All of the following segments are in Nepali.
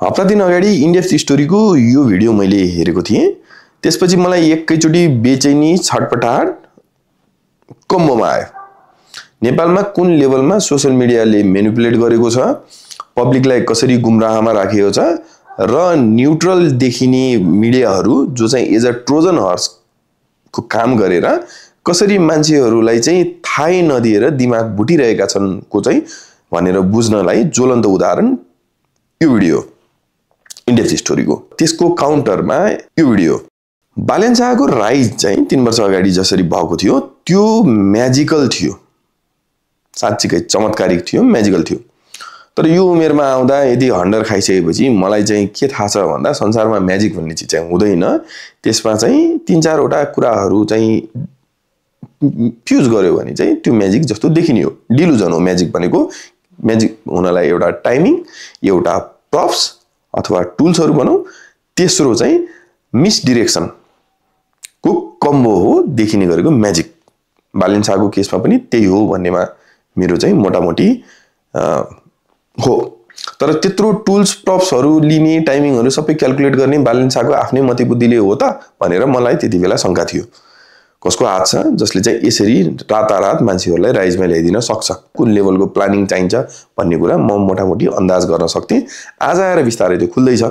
हप्ता दिन अगाडि इन्डेप्थ स्टोरीको यो भिडियो मैले हेरेको थिएँ। त्यसपछि मलाई एकैचोटी बेचैनी छटपटाट कम्बोमा आयो। नेपालमा कुन लेभलमा सोशल मिडियाले म्यानिपुलेट गरेको छ, पब्लिकलाई कसरी गुमराहमा राखेको छ र न्युट्रल देखिने मिडियाहरू जो चाहिँ एज अ ट्रोजन हर्सको काम गरेर कसरी मान्छेहरूलाई चाहिँ थाहै नदिएर दिमाग भुटिरहेका छन् को चाहिँ भनेर बुझ्नलाई ज्वलन्त उदाहरण यो भिडियो इन्डेप्थ स्टोरीको। त्यसको काउन्टरमा यो भिडियो बालेन शाहको राइज चाहिँ 3 वर्ष अगाडि जसरी भएको थियो त्यो म्याजिकल थियो, साँच्चीकै चमत्कारिक थियो, म्याजिकल थियो। तर यो उमेरमा आउँदा यदि हन्डर खाइसकेपछि मलाई चाहिँ के थाहा छ भन्दा संसारमा म्याजिक भन्ने चिज चाहिँ हुँदैन। त्यसमा चाहिँ 3-4 वटा कुराहरू चाहिँ फ्युज गर्यो भने चाहिँ त्यो म्याजिक जस्तो देखिने हो। डिलुजन हो म्याजिक भनेको। म्याजिक हुनलाई एउटा टाइमिङ, एउटा प्रप्स अथवा टुल्सहरू भनौँ, तेस्रो चाहिँ मिसडिरेक्सन को कम्बो हो देखिने गरेको म्याजिक। बालेन शाहको केसमा पनि त्यही हो भन्नेमा मेरो चाहिँ मोटामोटी हो। तर त्यत्रो टुल्स प्रप्सहरू लिने, टाइमिङहरू सबै क्याल्कुलेट गर्ने बालेन शाहको आफ्नै मति बुद्धिले हो त भनेर मलाई त्यति बेला शङ्का थियो। कसको हात छ जसले चाहिँ यसरी रातारात मान्छेहरूलाई राइजमा ल्याइदिन सक्छ, कुन लेभलको प्लानिङ चाहिन्छ भन्ने कुरा म मोटामोटी अन्दाज गर्न सक्थेँ। आज आएर बिस्तारै त्यो खुल्दैछ।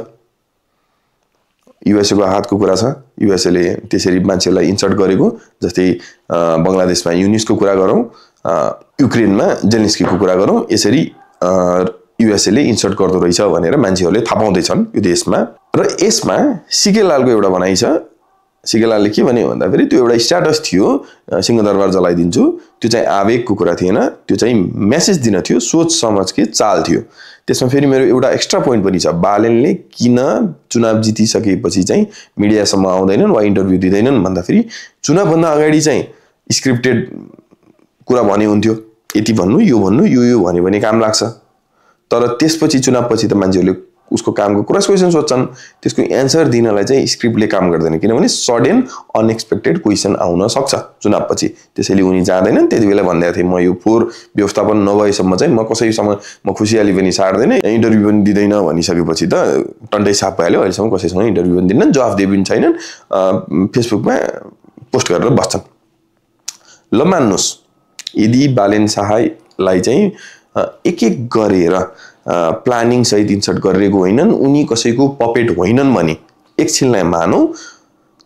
युएसएको हातको कुरा छ। युएसएले त्यसरी मान्छेलाई इन्सर्ट गरेको, जस्तै बङ्गलादेशमा युनिसको कुरा गरौँ, युक्रेनमा जेलेन्स्कीको कुरा गरौँ, यसरी युएसएले इन्सर्ट गर्दो रहेछ भनेर मान्छेहरूले थाहा पाउँदैछन् यो देशमा। र यसमा सिकेलालको एउटा भनाइ छ। सिकेलालले के भन्यो भन्दाखेरि त्यो एउटा स्ट्याटस थियो, सिंहदरबार जलाइदिन्छु, त्यो चाहिँ आवेगको कुरा थिएन, त्यो चाहिँ मेसेज दिन थियो, सोच समझके चाल थियो। त्यसमा फेरि मेरो एउटा एक्स्ट्रा पोइन्ट पनि छ। बालेनले किन चुनाव जितिसकेपछि चाहिँ मिडियासम्म आउँदैनन् वा इन्टरभ्यू दिँदैनन् भन्दाखेरि चुनावभन्दा अगाडि चाहिँ स्क्रिप्टेड कुरा भने हुन्थ्यो, यति भन्नु, यो भन्नु, यो भन्यो भने काम लाग्छ। तर त्यसपछि चुनावपछि त मान्छेहरूले उसको कामको क्रस क्वेसन सोध्छन्, त्यसको एन्सर दिनलाई चाहिँ स्क्रिप्टले काम गर्दैन, किनभने सडन अनएक्सपेक्टेड क्वेसन आउन सक्छ चुनावपछि। त्यसैले उनी जाँदैनन्। त्यति बेला भन्दै थिए म यो फोहोर व्यवस्थापन नभएसम्म चाहिँ म कसैसँग म खुसियाली पनि सार्दैन, इन्टरभ्यू पनि दिँदैन भनिसकेपछि त टन्टै साप भइहाल्यो। अहिलेसम्म कसैसँग इन्टरभ्यू पनि दिन्नन्, जवाफदेही पनि छैनन्, फेसबुकमा पोस्ट गरेर बस्छन्। ल मान्नुहोस्, यदि बालेन शाहलाई चाहिँ एक एक गरेर प्लानिङ सहित इन्सर्ट गरेको होइनन्, उनी कसैको पपेट होइनन् भने एकछिनलाई मानौ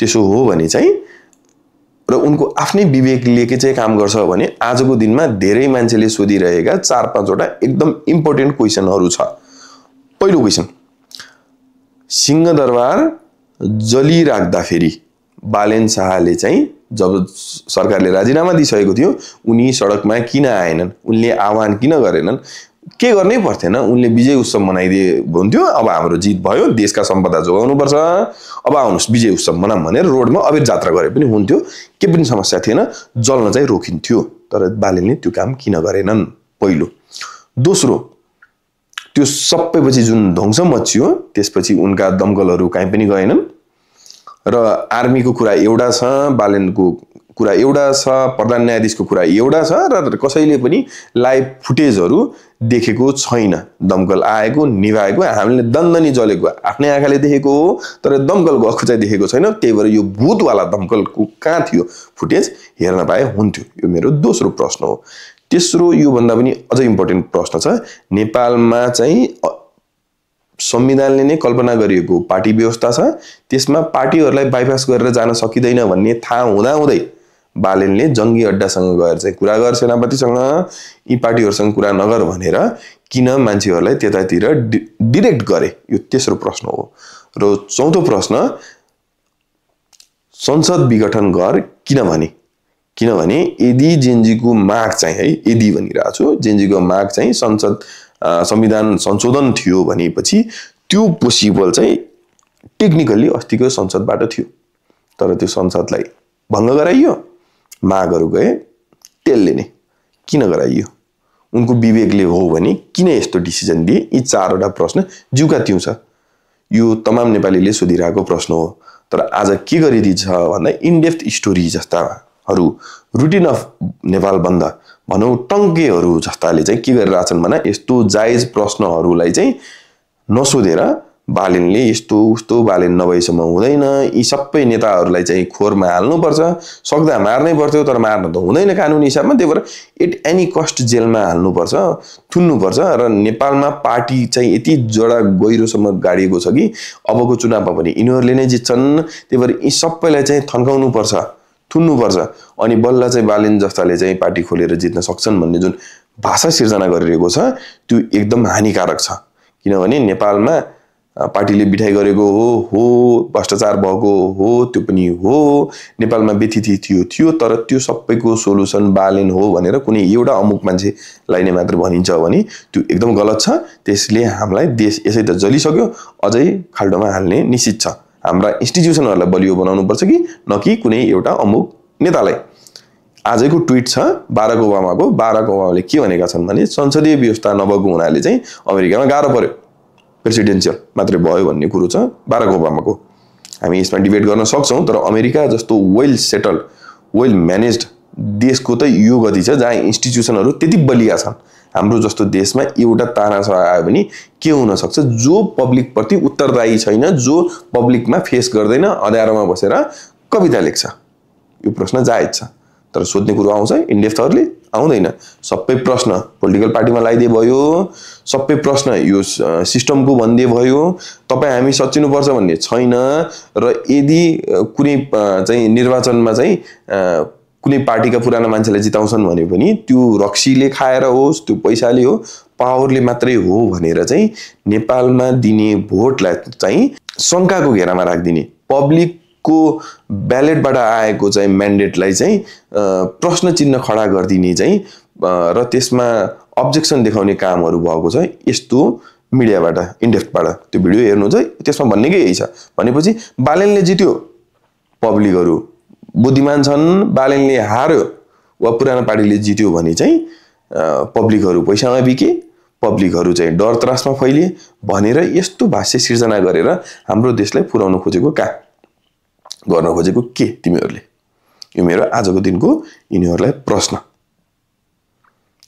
त्यसो हो भने चाहिँ, र उनको आफ्नै विवेकले के चाहिँ काम गर्छ भने आजको दिनमा धेरै मान्छेले सोधिरहेका 4-5 वटा एकदम इम्पोर्टेन्ट क्वेसनहरू छ। पहिलो क्वेसन, सिंहदरबार जलिराख्दाखेरि बालेन शाहले चाहिँ जब सरकारले राजीनामा दिइसकेको थियो उनी सडकमा किन आएनन्, उनले आह्वान किन गरेनन्, के गर्नै पर्थेन, उनले विजय उत्सव मनाइदिए हुन्थ्यो। अब हाम्रो जित भयो, देशका सम्पदा जोगाउनुपर्छ, अब आउनुहोस् विजय उत्सव मनाऊँ भनेर रोडमा अबेर जात्रा गरे पनि हुन्थ्यो, के पनि समस्या थिएन, जल्न चाहिँ रोकिन्थ्यो। तर बालेनले त्यो काम किन गरेनन्, पहिलो। दोस्रो, त्यो सबैपछि जुन ध्वंस मच्चियो त्यसपछि उनका दमकलहरू कहीँ पनि गएनन् र आर्मीको कुरा एउटा छ, बालेनको कुरा एउटा छ, प्रधान न्यायाधीशको कुरा एउटा छ र कसैले पनि लाइभ फुटेजहरू देखेको छैन। दमकल आएको, निभाएको, हामीले दन्दनी जलेको आफ्नै आँखाले देखेको हो, तर दमकल गएको चाहिँ देखेको छैन। त्यही भएर यो भूतवाला दमकलको कहाँ थियो फुटेज हेर्न पाए हुन्थ्यो। यो मेरो दोस्रो प्रश्न हो। तेस्रो, योभन्दा पनि अझ इम्पोर्टेन्ट प्रश्न छ। नेपालमा चाहिँ संविधानले नै कल्पना गरिएको पार्टी व्यवस्था छ, त्यसमा पार्टीहरूलाई बाइपास गरेर जान सकिँदैन भन्ने थाहा हुँदाहुँदै बालेनले जङ्गी अड्डासँग गएर चाहिँ कुरा गर सेनापतिसँग, यी पार्टीहरूसँग कुरा नगर भनेर किन मान्छेहरूलाई त्यतातिर डिरेक्ट गरे, यो तेस्रो प्रश्न हो। र चौथो प्रश्न, संसद विघटन गर किनभने यदि जेनजीको माग चाहिँ है, यदि भनिरहेको छु, जेनजीको माग चाहिँ संविधान संशोधन थियो भनेपछि त्यो पोसिबल चाहिँ टेक्निकल्ली अस्तिको संसदबाट थियो। तर त्यो संसदलाई भङ्ग गराइयो, मागहरू गए त्यसले नै। किन गराइयो, उनको विवेकले हो भने किन यस्तो डिसिजन दिए? यी 4 वटा प्रश्न जिउका त्यौँ छ। यो तमाम नेपालीले सोधिरहेको प्रश्न हो। तर आज के गरिदिन्छ भन्दा इनडेप्थ स्टोरी जस्ताहरू, रुटिन अफ नेपाल बन्द भनौँ, टङ्केहरू जस्ताले चाहिँ के गरिरहेछन् भने यस्तो जायज प्रश्नहरूलाई चाहिँ नसोधेर बालेनले यस्तो उस्तो बालेन नभएसम्म हुँदैन, यी सबै नेताहरूलाई चाहिँ खोरमा हाल्नुपर्छ, सक्दा मार्नै पर्थ्यो तर मार्न त हुँदैन कानुनी हिसाबमा, त्यही भएर एट एनी कस्ट जेलमा हाल्नुपर्छ, थुन्नुपर्छ। र नेपालमा पार्टी चाहिँ यति जडा गहिरोसम्म गाडिएको छ कि अबको चुनावमा पनि यिनीहरूले नै जित्छन्, त्यही भएर यी सबैलाई चाहिँ थन्काउनुपर्छ, थुन्नुपर्छ, अनि बल्ल चाहिँ बालेन जस्ताले चाहिँ पार्टी खोलेर जित्न सक्छन् भन्ने जुन भाषा सिर्जना गरिरहेको छ त्यो एकदम हानिकारक छ। किनभने नेपालमा पार्टीले बिठाइ गरेको हो, भ्रष्टाचार भएको हो, त्यो पनि हो, नेपालमा व्यथिति थियो, तर त्यो सबैको सोलुसन बालेन हो भनेर कुनै एउटा अमुक मान्छेलाई नै मात्र भनिन्छ भने त्यो एकदम गलत छ। त्यसले हामीलाई देश यसै त जलिसक्यो, अझै खाल्डोमा हाल्ने निश्चित छ। हाम्रा इन्स्टिट्युसनहरूलाई बलियो बनाउनुपर्छ कि न कि कुनै एउटा अमुक नेतालाई। आजको ट्विट छ बाराक ओबामाको। बाराक ओबामाले के भनेका छन् भने संसदीय व्यवस्था नभएको हुनाले चाहिँ अमेरिकामा गाह्रो पर्यो, प्रेसिडेन्सियल मात्रै भयो भन्ने कुरो छ बाराक ओबामाको। हामी यसमा डिबेट गर्न सक्छौँ, तर अमेरिका जस्तो वेल सेटल्ड, वेल म्यानेज्ड देशको त यो गति छ जहाँ इन्स्टिट्युसनहरू त्यति बलिया छन्। हाम्रो जस्तो देशमा एउटा तानासा आयो भने के हुन सक्छ, जो पब्लिक प्रति उत्तरदायी छैन, जो पब्लिकमा फेस गर्दैन, अँध्यारोमा बसेर कविता लेख्छ, यो प्रश्न जायज छ। तर सोध्ने कुरो आउँछ इन्डेप्थहरूले आउँदैन। सबै प्रश्न पोलिटिकल पार्टीमा लगाइदिए भयो, सबै प्रश्न यो सिस्टमको भनिदिए भयो, तपाईँ हामी सच्चिनुपर्छ भन्ने छैन। र यदि कुनै चाहिँ निर्वाचनमा चाहिँ कुनै पार्टीका पुराना मान्छेलाई जिताउँछन् भने पनि त्यो रक्सीले खाएर होस्, त्यो पैसाले हो, पावरले मात्रै हो भनेर चाहिँ नेपालमा दिने भोटलाई चाहिँ शङ्काको घेरामा राखिदिने, पब्लिकको ब्यालेटबाट आएको चाहिँ म्यान्डेटलाई चाहिँ प्रश्न चिन्ह खडा गरिदिने चाहिँ र त्यसमा अब्जेक्सन देखाउने कामहरू भएको छ यस्तो मिडियाबाट, इन्डेप्थबाट। त्यो भिडियो हेर्नुहुन्छ, त्यसमा भन्नेकै यही छ। भनेपछि बालेनले जित्यो, पब्लिकहरू बुद्धिमान छन्, बालेनले हार्यो वा पुरानो पार्टीले जित्यो भने चाहिँ पब्लिकहरू पैसामा बिके, पब्लिकहरू चाहिँ डर त्रासमा फैलिए भनेर यस्तो भाष्य सिर्जना गरेर हाम्रो देशलाई पुर्याउन खोजेको कहाँ, गर्न खोजेको के तिमीहरूले? यो मेरो आजको दिनको यिनीहरूलाई प्रश्न।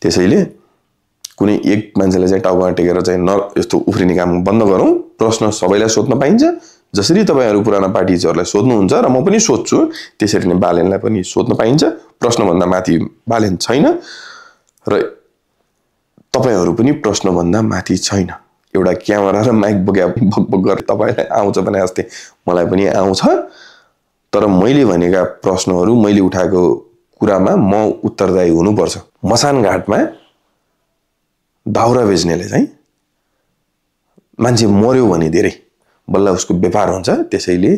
त्यसैले कुनै एक मान्छेलाई चाहिँ टाउकोमा टेकेर चाहिँ यस्तो उफ्रिने काम बन्द गरौँ। प्रश्न सबैलाई सोध्न पाइन्छ, जसरी तपाईँहरू पुराना पार्टीजहरूलाई सोध्नुहुन्छ र म पनि सोध्छु, त्यसरी नै बालेनलाई पनि सोध्न पाइन्छ। प्रश्नभन्दा माथि बालेन छैन र तपाईँहरू पनि प्रश्नभन्दा माथि छैन। एउटा क्यामेरा र माइक बोक्या बकबक गरेर तपाईँलाई आउँछ भने जस्तै मलाई पनि आउँछ, तर मैले भनेका प्रश्नहरू, मैले उठाएको कुरामा म उत्तरदायी हुनुपर्छ। मसान घाटमा दाउरा बेच्नेले चाहिँ मान्छे मर्यो भने धेरै बल्ल उसको व्यापार हुन्छ, त्यसैले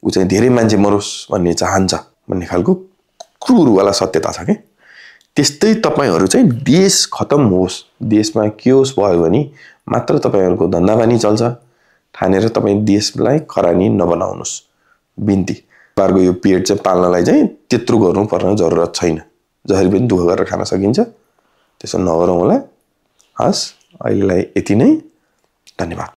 ऊ चाहिँ धेरै मान्छे मरोस् भन्ने चाहन्छ भन्ने खालको क्रूरवाला सत्यता छ के। त्यस्तै तपाईँहरू चाहिँ देश खतम होस्, देशमा केओस भयो भने मात्र तपाईँहरूको धन्दाबानी चल्छ ठानेर तपाईँ देशलाई खरानी नबनाउनुहोस्, बिन्ती। बारको यो पेट चाहिँ पाल्नलाई चाहिँ त्यत्रो गर्नुपर्ने जरुरत छैन, जसरी पनि दुःख गरेर खान सकिन्छ, त्यसो नगरौँ होला। हस्, अहिलेलाई यति नै, धन्यवाद।